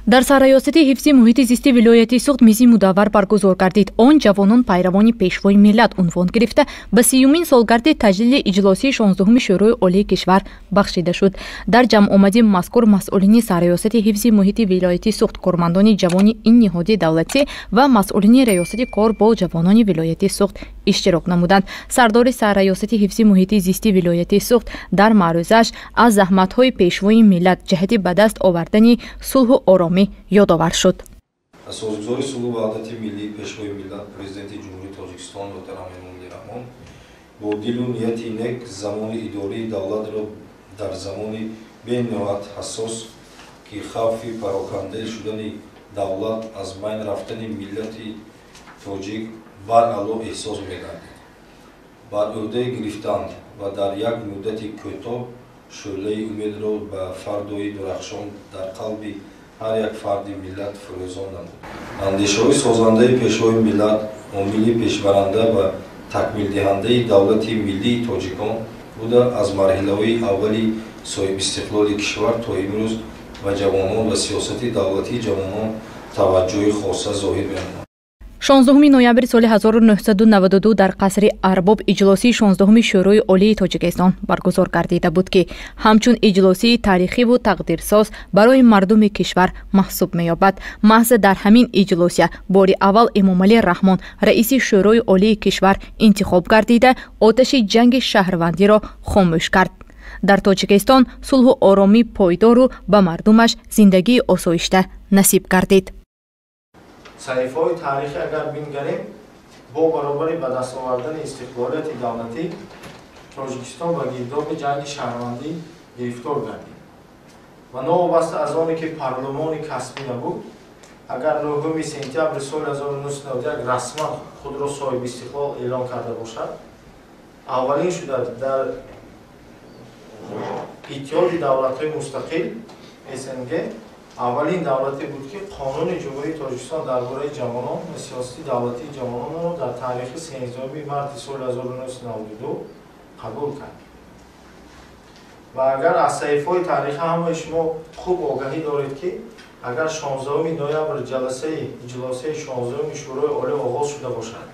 Дар сарраёсати ҳифзи муҳити зисти вилояти Суғд мизи мудаввар баргузор гардид. Он ҷавонон пайравони Пешвои миллат унвон гирифта, ба 30-умин солгарди таҷлили иҷлосии 16-уми Шӯрои Олии кишвар бахшида шуд. Дар ҷамъомади мазкур масъулини сарраёсати ҳифзи муҳити вилояти Суғд, кормандони ҷавони ин ниҳоди давлатӣ ва масъулини раёсати кор бо ҷавонони вилояти Суғд иштирок намуданд. Сардори сарраёсати ҳифзи муҳити зисти вилояти Суғд дар маърӯзааш аз заҳматҳои Пешвои миллат ҷиҳати ба даст овардани сулҳу оромӣ ёдовар шуд. Асосгузори сулҳу ваҳдати миллӣ, Пешвои миллат, Президенти Ҷумҳурии Тоҷикистон муҳтарам Эмомалӣ Раҳмон бо дилу нияти нек замони идории давлатро дар замони бениҳоят ҳассос, ки хавфи пароканда шудани давлат, аз байн рафтани миллати тоҷик баръало эҳсос мегардид, бар ӯҳда гирифтанд ва дар як муддати кӯтоҳ шӯълаи умедро ба фардои дурахшон дар қалби ҳар як фарди миллат фурӯзон намуд. Андешаҳои созандаи Пешвои миллат омили пешбаранда ва такмилдиҳандаи давлати миллии тоҷикон буда, аз марҳилаҳои аввали соҳибистиқлоли кишвар то имрӯз ба ҷавонон ва сиёсати давлатии ҷавонон таваҷҷӯҳи хоса зоҳир менамояд. 16 ноябри соли 1992 дар қасри Арбоб иҷлосии 16-уми Шӯрои Олии Тоҷикистон баргузор гардида буд, ки ҳамчун иҷлосии таърихиву тақдирсоз барои мардуми кишвар маҳсуб меёбад. Маҳз дар ҳамин иҷлосия бори аввал Эмомалӣ Раҳмон раиси Шӯрои Олии кишвар интихоб гардида, оташи ҷанги шаҳрвандиро хомӯш кард. Дар Тоҷикистон сулҳу оромӣ пойдору ба мардумаш зиндагии осоишта насиб гардид. Саҳифаҳои таърихӣ агар бингарем, бо баробари ба даст овардани истиқлолияти давлатӣ Тоҷикистон ба гирдоби ҷанги шаҳрвандӣ гирифтор гардид ва новобаста аз оне ки парлумони касбӣ набуд, агар 9 сентябри соли 1991 расман худро соҳиби истиқлол эълон карда бошад, аввалин шуда дар Иттиҳоди давлатҳои мустақил СНГ аввалин давлате буд, ки Қонуни Ҷумҳурии Тоҷикистон дар бораи ҷавонон ва сиёсати давлатии ҷавононро дар таърихи 13 марти соли 1992 қабул кард. Ва агар аз саҳифаҳои таърихӣ ҳамаи шумо хуб огаҳӣ доред, ки агар 16 ноябр ҷаласаи иҷлосияи 16-уми Шӯрои Олӣ оғоз шуда бошад,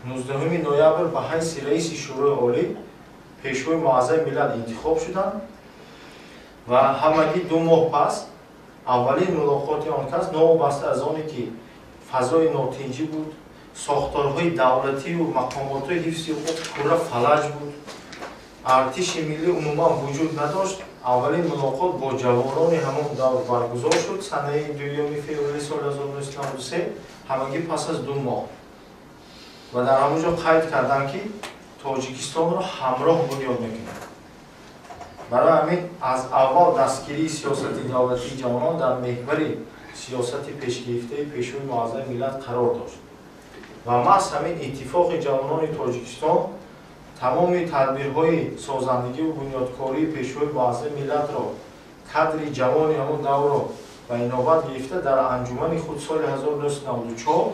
19 ноябр ба ҳайси раиси Шӯрои Олӣ Пешвои муаззами миллат интихоб шуданд ва ҳамагӣ 2 моҳ пас аввалин мулоқоти он кас, новобаста аз оне ки фазои нотинҷӣ буд, сохторҳои давлатию мақомотҳои ҳифзи ҳуқуқ пурра фалаҷ буд, артиши миллӣ умуман вуҷуд надошт, аввалин мулоқот бо ҷавонони ҳамон давр баргузор шуд санаи 2 феврали соли 1993, ҳамагӣ пас аз 2 моҳ. Ва дар ҳамон ҷо қайд карданд, ки Тоҷикистонро ҳамроҳ бунёд мекунад. Барои ҳамин аз аввал дастгирии сиёсати давлатии ҷавонон дар меҳвари сиёсати пешгирифтаи Пешвои муаззами миллат қарор дошт. Ва маҳз ҳамин иттифоқи ҷавонони Тоҷикистон тамоми тадбирҳои созандагиву бунёдкории Пешвои муаззами миллатро, кадри ҷавони ҳамон даврро ба инобат гирифта, дар анҷумани худ соли 1994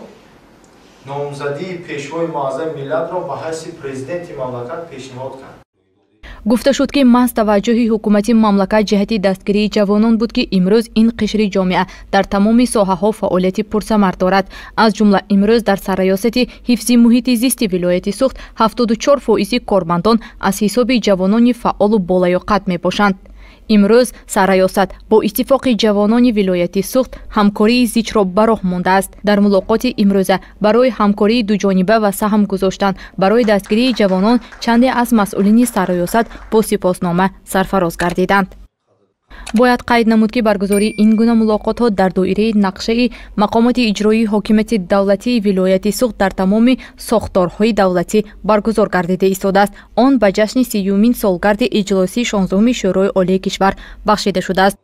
номзадии Пешвои муаззами миллатро ба ҳайси президенти мамлакат пешниҳод кард. Гуфта шуд, ки маҳз таваҷҷӯҳи ҳукумати мамлакат ҷиҳати дастгирии ҷавонон буд, ки имрӯз ин қишри ҷомеа дар тамоми соҳаҳо фаъолияти пурсамар дорад. Аз ҷумла имрӯз дар сарраёсати ҳифзи муҳити зисти вилояти Суғд 74 фоизи кормандон аз ҳисоби ҷавонони фаъолу болаёқат мебошанд. Имрӯз сарраёсат бо иттифоқи ҷавонони вилояти Суғд ҳамкории зичро ба роҳ мондааст. Дар мулоқоти имрӯза барои ҳамкории дуҷониба ва саҳм гузоштан барои дастгирии ҷавонон чанде аз масъулини сарраёсат бо сипоснома сарфароз гардиданд. Бояд қайд намуд, ки баргузории ин гуна мулоқотҳо дар доираи нақшаи мақомоти иҷроии ҳокимияти давлатии вилояти Суғд дар тамоми сохторҳои давлатӣ баргузор гардида истодааст. Он ба ҷашни 30-умин солгарди иҷлосии 16-уми Шӯрои Олии кишвар бахшида шудааст.